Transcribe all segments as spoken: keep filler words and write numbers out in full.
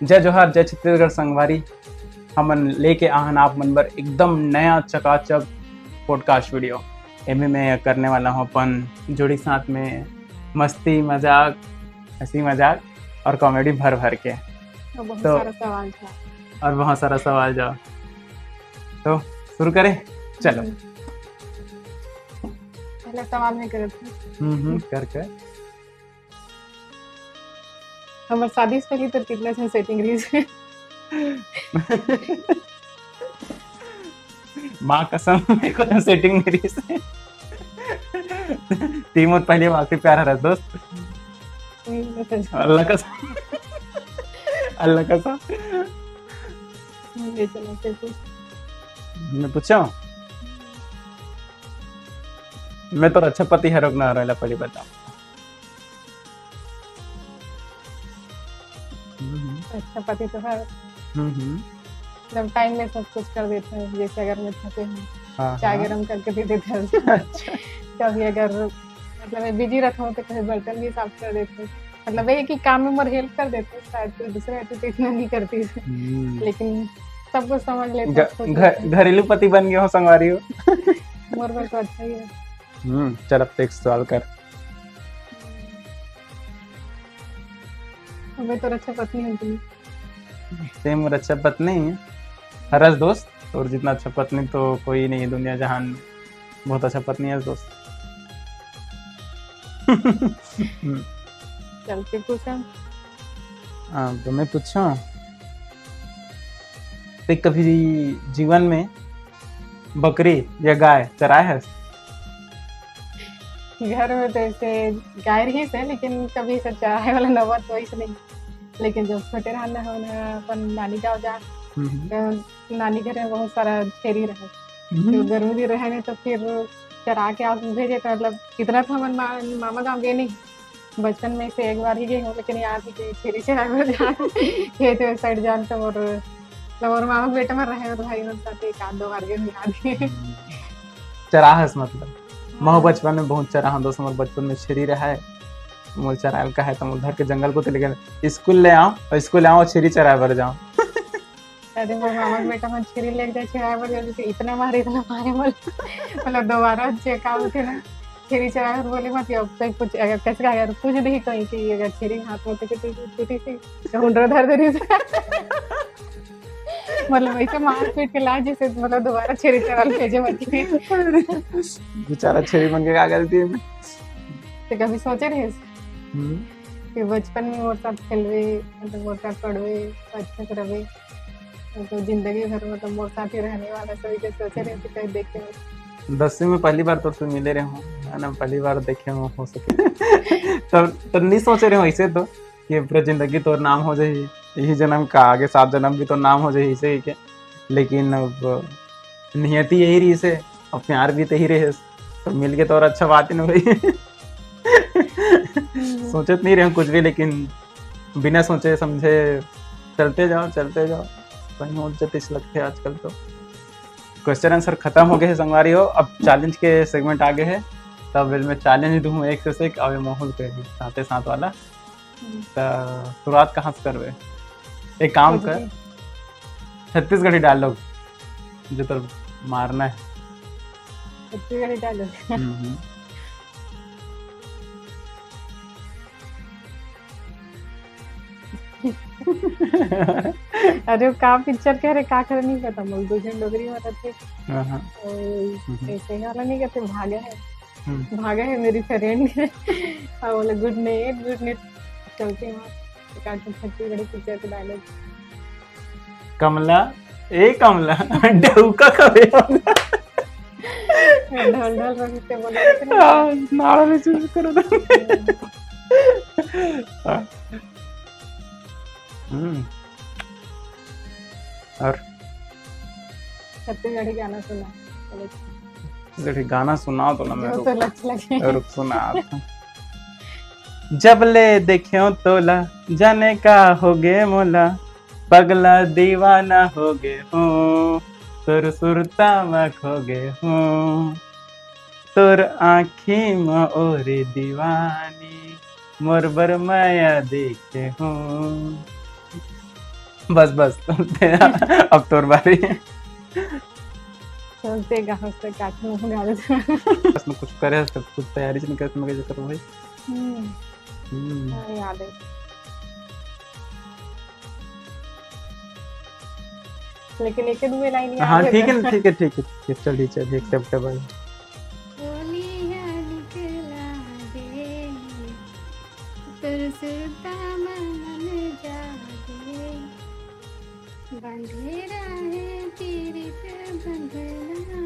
जय जोहार, जय छत्तीसगढ़ संगवारी। हमन लेके आहन आप मन बर एकदम नया चकाचक पॉडकास्ट वीडियो। एमे मैं करने वाला हूँ अपन जोड़ी साथ में मस्ती मजाक, हंसी मजाक और कॉमेडी भर भर के। तो बहुत तो- सारा सवाल था। और बहुत सारा सवाल जवाब। तो शुरू करें, चलो। हम्म। पहला सवाल मैं करत हूँ। हम्म हम्म, कर कर। हमर शादी से पहले तो कितना झन सेटिंग रहिस हे? माँ कसम, मेरे को तो सेटिंग नहीं रही से। ती मोर पहली बार से प्यार हरा दोस्त। नहीं, नहीं, नहीं। अल्लाह कसम। अल्लाह कसम। ले चलो, फिर पूछ। मैं पूछा हूँ। मैं तो अच्छा पति हरोक ना रहला, पहली बताओ। हम्म, अच्छा पति तो है, हम्म, हम्म। मतलब टाइम में सब कुछ कर देते हैं। जैसे अगर मैं थके हूँ, हाँ, चाय हाँ। गर्म करके दे देते हैं। कभी अगर मतलब मैं बिजी रहता हूँ तो कभी बर्तन भी साफ कर देते हैं। मतलब ये कि काम में मोर हेल्प कर देते हैं, शायद कोई दूसरे आदमी तो इतना नहीं करती, हम्म। लेकिन सब कुछ समझ लेते घ- हैं, खुश घ- रहते हैं। घरेलू पति बन गए हो संगवारी हो। मोर बर तो अच्छा ही है। हम्म, चल अब तो एक सवाल कर। मैं तो अच्छा पत्नी हूँ तुम। ते मोर अच्छा पत्नी हरस दोस्त, और जितना अच्छा पत्नी तो कोई नहीं है दुनिया जहान में। बहुत अच्छा पत्नी है दोस्त। चल फिर पूछा। हाँ, तो मैं पूछा, ते कभी जीवन में बकरी या गाय चराए हस? घर में तो ऐसे गाय रहिस हे, लेकिन कभी ऐसे चराए वाला नौबत तो ऐसे नहीं। लेकिन जब छोटे रहना हो ना, अपन नानी गाँव जा, हम्म। तो नानी घर में बहुत सारा छेरी रहे। तो हम्म। गर्मी दिन रहे नहीं तो फिर चरा के आप भेजे, तो मतलब इतना तो हमन मा-, मामा गाँव गए नहीं। बचपन में से एक बार ही गए हो, लेकिन याद है कि छेरी चराए बर जान, खेत वेत साइड जान तो मोर, मतलब मोर मामा के बेटा मन रहे, और भाई मन साथ एक आध दो बार गए, याद है। चराहस मतलब। महू बचपन में बहुत चराहा दोस्त, मोर बचपन में छेरी रहा है। मोर चरायल का है तो मोर घर के जंगल को लेके स्कूल ले आओ और स्कूल आओ, छेरी चराए बर जाओ। अरे मोर मामा के बेटा मन छेरी लेके जाए चराए बर, जल्दी से इतना मारे, इतना मारे बोल, मतलब दोबारा चेक आउट है ना, छेरी चराए बर बोले मत, अब कोई कुछ अगर कैसे अगर पूछ दी कोई कि अगर छेरी हाथ में तो कुछ टूटी सी तो हुंडरा धर दे रही। मतलब ऐसे मार पीट के ला जैसे मतलब दोबारा छेरी चराए भेजे मत। बेचारा छेरी मन के का गलती है। तो कभी सोचे रहे हम्म। कि बचपन में मोर साथ खेलवे, मतलब मोर साथ पढ़वे, अच्छा से रहे, मतलब जिंदगी भर मतलब मोर साथ ही रहने वाला, सभी के सोचे रहे कि कहीं देखे हो। दसवीं में पहली बार तोर से मिले रहे हूँ, है ना, पहली बार देखे हूँ, हो सके। तो, तो नहीं सोचे रहे हूँ ऐसे तो कि पूरा जिंदगी तोर नाम हो जाही, यही जन्म का आगे सात जन्म भी तोर नाम हो जाही ऐसे ही के। लेकिन अब नियति यही रही से, अब प्यार भी तही रहे, तो मिल के तो और अच्छा बात ही ना भाई। सोचत नहीं रहे कुछ भी, लेकिन बिना सोचे समझे चलते जाओ, चलते जाओ, कहीं हो जतिस लगते आजकल तो। क्वेश्चन आंसर खत्म हो गए है संगवारी हो, अब चैलेंज के सेगमेंट आ गए है। तब मैं चैलेंज दूँ एक से एक, अब माहौल के साथे साथ वाला। तो शुरुआत कहाँ से करबे? एक काम कर, छत्तीसगढ़ी डायलॉग जो तोर मारना है। छत्तीसगढ़ी डायलॉग। हम्म, हम्म। अरे वो का पिक्चर कह रहे, का करे नहीं पता, मोर दो झन डोकरी में रहते। हाँ, हाँ। और ऐसे ही वाला नहीं कहते, भागा है। हम्म। भागा है मेरी फ्रेंड। और बोले गुड नाइट, गुड नाइट। चलते हैं वहाँ। एक आध छत्तीसगढ़ी पिक्चर के डायलॉग। कमला, ए कमला, डौका कबे होगा? ढोल ढोल रही से बोले थे ना। हाँ, नाड़ा में चूज करो तो। हम्म। और छत्तीसगढ़ी गाना सुना। बोले, जैसे गाना सुनाओ तो ना मैं जो रुक, तो लच लगे। रुक सुना। जब ले देख्यो तोला, जाने का हो गे मोला, पगला दीवाना हो गे हूँ, तोर सुरता म खो गे हूँ, तोर आँखी म ओरे दीवानी, मोर बर मया देखे हूँ। बस बस, अब तोर बारी। सोचते कहाँ से काटू मुंह डाल। बस मैं कुछ करे, सब कुछ तैयारी से निकल, मैं कैसे करूँ भाई? हम्म, हम्म। हाँ, याद है। लेकिन एक दो लाइन याद हाँ, है। ठीक है ना, ठीक है, ठीक है, ठीक है, चल, ठीक, चल, acceptable। होलिया निकला दे, तोर सुरता मन जागे, बंधे रहे पीरित बंधना,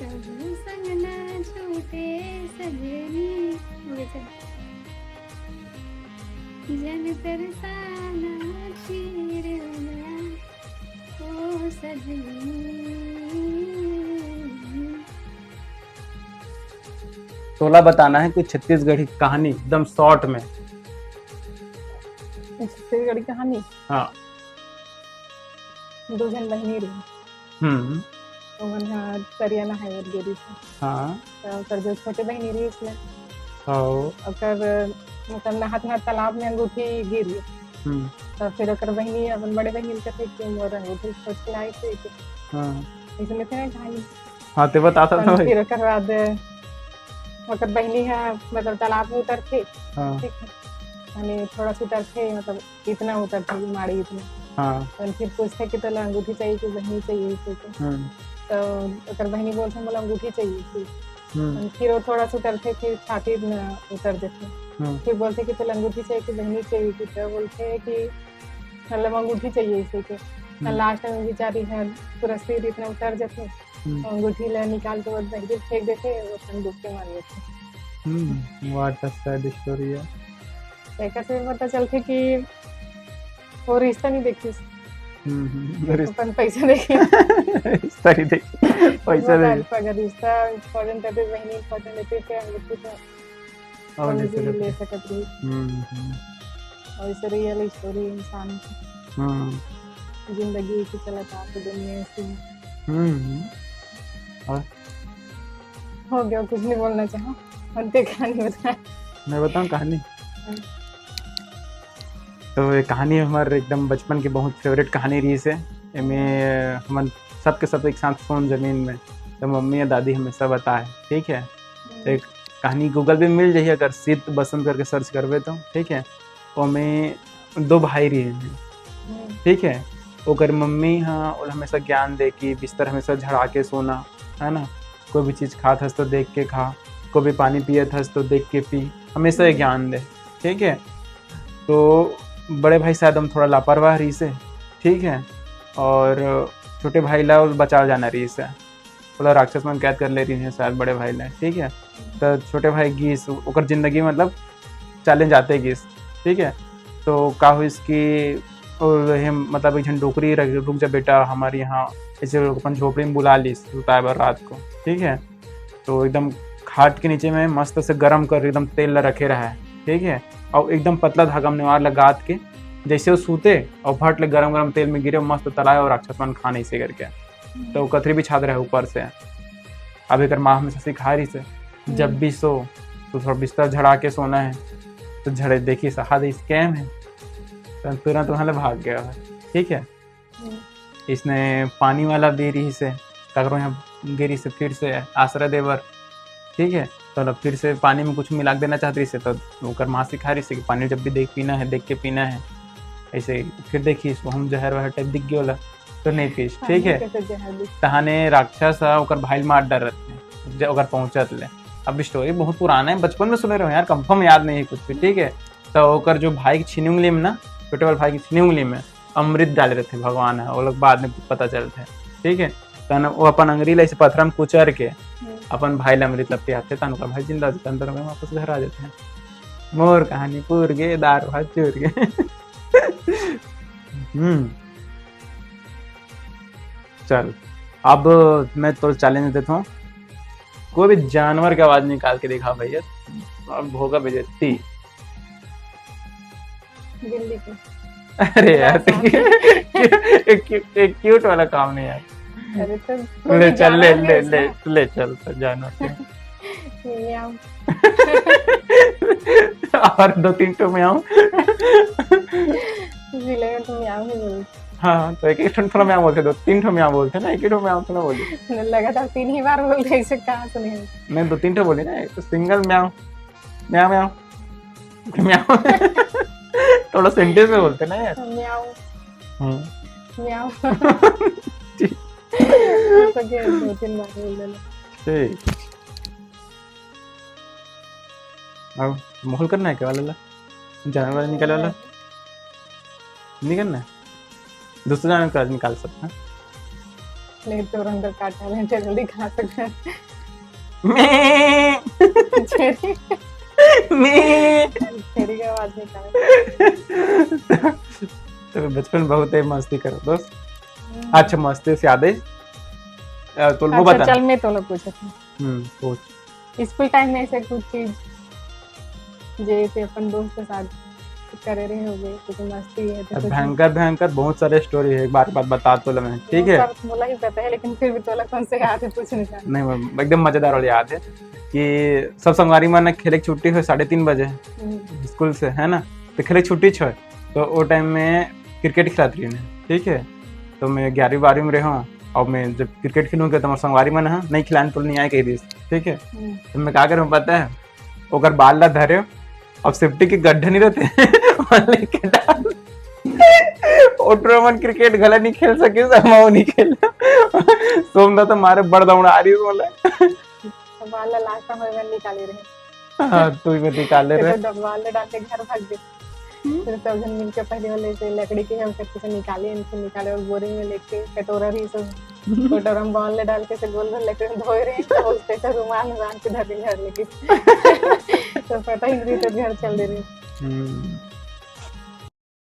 कभू संग न छूटे सजनी। जन तरसाना चीरना, ओ सजनी। तोला बताना है कोई छत्तीसगढ़ी कहानी एकदम short में। छत्तीसगढ़ी कहानी। हाँ। दो झन बहिनी रही। हम्म। ओमन ह तरिया नहाए बर गे रहिस। हाँ। त ओकर जो छोटे बहिनी रहिस ना, हाँ। ओकर मतलब नहात नहात तालाब में अंगूठी गिर गे। हम्म। त फिर ओकर बहिनी अपन बड़े बहिनी ल कथे कि मोर अंगूठी खोज के लाइस हे कि हाँ। अइसने थे ना कहानी। हाँ, ते बता था अपन भाई। फिर ओकर बाद ओकर बहिनी ह मतलब तालाब में उतरथे, हाँ। ठीक है, माने थोड़ा सा उतरथे, मतलब इतना उतरथे कि माड़ी इतना। हाँ। अपन फिर पूछथे कि तोला अंगूठी चाहिए कि बहिनी चाहिए, ठीक है। हम्म। तो ओकर बहिनी बोलथे मोला अंगूठी चाहिए, ठीक। हम्म। फिर वो थोड़ा सा उतरथे, फिर छाती न उतर देथे। हम्म। फिर बोलथे कि तोला अंगूठी चाहिए कि बहिनी चाहिए, ठीक है। बोलथे कि मतलब अंगूठी चाहिए इसे के। हम्म। लास्ट में बेचारी है पूरा सिर इतना उतर जाथे, हम्म। अंगूठी ला निकाल के वो बहिरी फेंक देथे, वो अपन डूब के मर जाथे। हम्म, what a sad story है। एकर से पता चलथे कि वो रिश्ता नहीं देखिस, हम्म, हम्म, रिश्ता अपन पैसा देखे। रिश्ता नहीं देख, पैसा वो दे। टाइप का अगर रिश्ता important रहते, बहिनी important रहते, फिर अंगूठी तो और कौन ले भी ले सकते। सकत रही। हम्म, हम्म, और इसे real story इंसान की हम्म, जिंदगी की चलत आप दुनिया से। हम्म, हम्म। और हो गया, कुछ नहीं बोलना चाहा। अंते कहानी बताए। मैं बताऊं कहानी? तो ये कहानी हमारे एकदम बचपन की बहुत favourite कहानी रहिस हे। एमे हमन सबके सब एक साथ सोन जमीन में, तो मम्मी या दादी हमेशा बताए, ठीक है। तो एक कहानी Google पे मिल जाही, अगर शीत बसंत करके search करबे तो, ठीक है। ओमे दो भाई रहिन हे, ठीक है। ओकर मम्मी हा ओला हमेशा ज्ञान दे कि बिस्तर हमेशा झड़ा के सोना, है ना, कोई भी चीज खात हस तो देख के खा, कोई भी पानी पियत हस तो देख के पी, हमेशा ये ज्ञान दे, ठीक है। तो बड़े भाई शायद हम थोड़ा लापरवाह रहिस हे, ठीक है, और छोटे भाई ला बचा जाना रहिस हे, ओला राक्षस मन कैद कर ले रहिन हे शायद बड़े भाई ला, ठीक है। तो छोटे भाई गिस, ओकर जिंदगी मतलब challenge आते गिस, ठीक है। तो का होइस कि ओ, हे, मतलब एक झन डोकरी रह-, "रुक जा बेटा, हमारे यहाँ," ऐसे लोग अपन झोपड़ी में बुला लिस सुताए बर रात को, ठीक है। तो एकदम खाट के नीचे में मस्त से गरम कर एकदम तेल ला रखे रहा है, ठीक है, और एकदम पतला धागा में नेवार ला गाथ के जैसे वो सूते और भट ले गरम गरम तेल में गिरे, मस्त तलाए और राक्षस मन खान ऐसे करके। तो वो कथरी बिछात रहे ऊपर से। अब एकर माँ हमेशा सिखा रहिस हे, "जब भी सो तो थोड़ा बिस्तर झड़ा के सोना है।" तो झड़े देखिस, "हाँ, ये scam है।" तो तुरंत वहाँ ले भाग गया है, ठीक है। इसने पानी वाला भी रहिस हे, काकरो यहाँ गे रहिस हे फिर से आसरा दे बर, ठीक है। तो मतलब फिर से पानी में कुछ मिला के देना चाहत रहिस हे, तो ओकर माँ सिखा रहिस हे कि पानी जब भी देख पीना है, देख के पीना है। ऐसे फिर देखिस, वहू जहर वहर type दिख गया ओला, तो नहीं पीस, ठीक है। कैसे जहर दिख- तहाने राक्षस ह ओकर भाई ल मार डरत हे, जे ओकर पहुंचत ले। अब story बहुत पुराना है, बचपन में सुने रहे हो यार, confirm याद नहीं है कुछ भी, ठीक है। तो ओकर जो भाई के छीनी उंगली में ना, छोटे वाले भाई के छीनी उंगली में अमृत डाले रहते भगवान है, वो लोग बाद में पता चलते हैं, ठीक है। तहन वो अपन अंगरी ला ऐसे पथरा में कुचर के अपन भाई ला अमृत ला पियाथे, तहन ओकर भाई जिंदा हो जाता है, अंदर में वापस घर आ जाते हैं। मोर कहानी पूर गे, दार भात चूर गे। हम्म, चल, अब मैं तो challenge देता हूँ, कोई भी जानवर की आवाज निकाल के दिखा भैया, अब होगा बेइज्जती। बिल्ली को। अरे यार, एक, एक, एक cute वाला काम नहीं यार। अरे तो ले चल, ले जानवर ले है ले इसका। ले चल, तो जानवर से। म्याऊ। और दो तीन ठो म्याऊ। मिलेगा तो म्याऊ ही बोलते। हाँ, तो एक एक ठो थोड़ा म्याऊ बोलते, दो तीन ठो म्याऊ बोलते ना, एक ही ठो म्याऊ थोड़ा बोले। लगातार तीन ही बार बोलते, ऐसे कहाँ सुने हैं? नहीं, दो तीन ठो बोले ना, एक तो सिंगल म्याऊ, म्याऊ म्याऊ, म्याऊ। थोड़ा सेंटेंस में बोलते ना यार। म्याऊ हम्म, म्याऊ। ठीक। तो क्या, दो तीन बार बोल देना। ठीक। अब माहौल करना है क्या वाला? जानवर वाला निकाले वाला नहीं करना है, दूसरा जानवर का निकाल सकते हैं। नहीं तो रंग का टैलेंट है, जल्दी खा सकते हैं। मैं छेरी, मैं छेरी की आवाज निकाल। तो बचपन बहुत ही मस्ती करो दोस्त। अच्छा, मस्ती से याद है, अ, तो वो अच्छा, बता। चल, मैं तो लोग पूछत हूँ। हम्म, पूछ। स्कूल टाइम में ऐसे कुछ चीज जैसे अपन दोस्त के साथ करे रहे होगे, कुछ मस्ती है तो अब कुछ भयंकर भयंकर बहुत सारे स्टोरी है, एक बार बात बता तो मैं, ठीक है? सब मोला ही पता है, लेकिन फिर भी तोला कौन से याद है, पूछ निकाल। नहीं, मैं एकदम मजेदार वाली याद है कि सब संगवारी मन खेले के छुट्टी हो साढ़े तीन बजे हम्म, स्कूल से, है ना, तो खेले के छुट्टी छ, तो वो टाइम में क्रिकेट खिलात रही, ठीक है? तो मैं ग्यारहवीं बारहवीं में रहा हूँ, और मैं जब क्रिकेट खेलूंगा तो हमारे संगवारी मन है नहीं खिलाने तो नहीं आए कह दी, ठीक है? हम्म। तो मैं क्या करूँ पता है, ओकर बाल ला धरे, अब सेफ्टी के गड्ढा नहीं रहते, वहाँ लेके डाल, ओटरो मन क्रिकेट घला नहीं खेल सके, समाओ नहीं खेल। सोमदा तो मारे बड़ दौड़ा रही बोले। तो बाल ला लास्ट में मैं निकाले रहे। हाँ, तू ही में निकाले रहे। तो डब्बा में डाल के घर भाग गए। फिर सब जन मिलके पहले वाले से लकड़ी के हम करके से निकाले, इनसे निकाले और बोरी में लेके कटोरा भी सब कटोरा में बाल ले डाल के से गोल गोल लकड़ी में धोए रहे, तो उससे तो रुमाल में बांध के धर के घर लेके। तो पता ही नहीं तो घर चल दे रहे। हम्म,